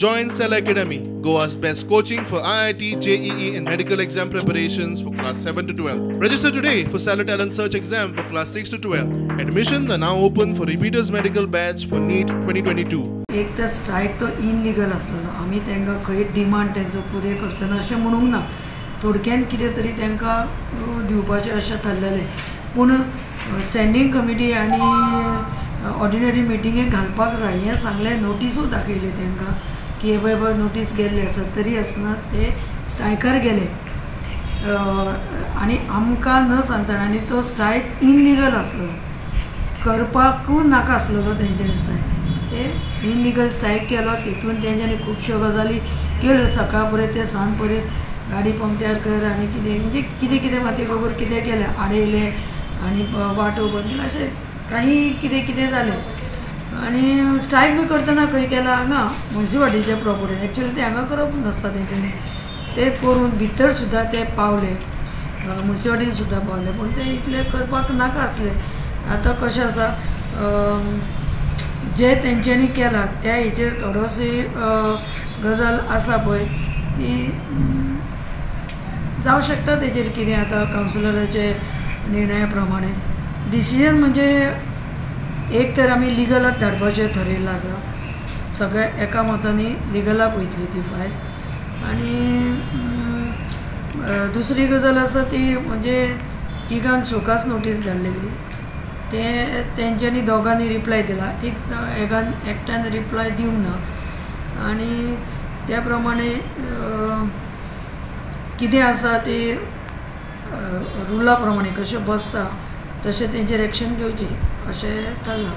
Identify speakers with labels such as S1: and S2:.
S1: Join Cella Academy, Goa's best coaching for IIT, JEE and medical exam preparations for class 7 to 12. Register today for Cella Talent Search exam for class 6 to 12. Admissions are now open for repeaters medical batch for NEET 2022.
S2: एक तर strike तो illegal आसलेलो, आमी तांकां खंय demand तेंचो पुरे करचो ना अशें म्हणूंक ना, थोडक्यान कितें तरी तांकां दिवपाचें अशें थारलेलें. पूण स्टँडींग कमिटी आनी ऑर्डिनरी मिटिंगेक घालपाक जाय हें सांगलें, नोटिसूय दाखयली तांकां की हे पळय पळय नोटीस गेल्ले आसा, तरी आसतना ते स्ट्रायकार गेले आनी आमकां न सांगतना. आनी तो स्ट्रायक इनलिगल आसलो, करपाकूय नाका आसलेलो तेंच्यांनी स्ट्रायक, ते इनलिगल स्ट्रायक केलो. तितून तेंच्यांनी खुबश्यो गजाली केल्यो, सकाळ पर्यंत ते सांज पर्यंत गाडी पंक्चर कर आनी कितें म्हणजे कितें कितें माती खबर कितें केलें, आडयलें आनी वाटो बंद केली, अशें काही कितें कितें जालें. आनी स्ट्रायक बी करतना खंय केला, हांगा मुन्सिपाल्टीच्या प्रॉपर्टीन. एक्चुअली ते हांगा करप नासता तेंच्यांनी, ते करून भितर सुद्दां ते पावले, मुन्सिपाल्टीन सुद्दां पावले, पूण ते इतले करपाक नाका आसले. आतां कशें आसा, जे तेंच्यांनी केला त्या हेचेर थोडोशी गजाल आसा पळय ती जावं शकता तेजेर कितें आतां कावन्सिलराचे निर्णया प्रमाणे डिसिजन. म्हणजे एक तर आमी लिगलाक धाडपाचें थरयल्लें आसा, सगळ्या एका मतांनी लिगलाक वयतली ती फायल. आनी दुसरी गजाल आसा ती म्हणजे तिगांक शोकास नोटीस धाडलेली, ते तेंच्यांनी दोगांनी रिप्लाय दिला, एक एकट्यान रिप्लाय दिवंक ना. आनी त्या प्रमाणे कितें आसा ते रुला प्रमाणे कशें बसता तशें तेंचेर एक्शन घेवची अशें थारलां.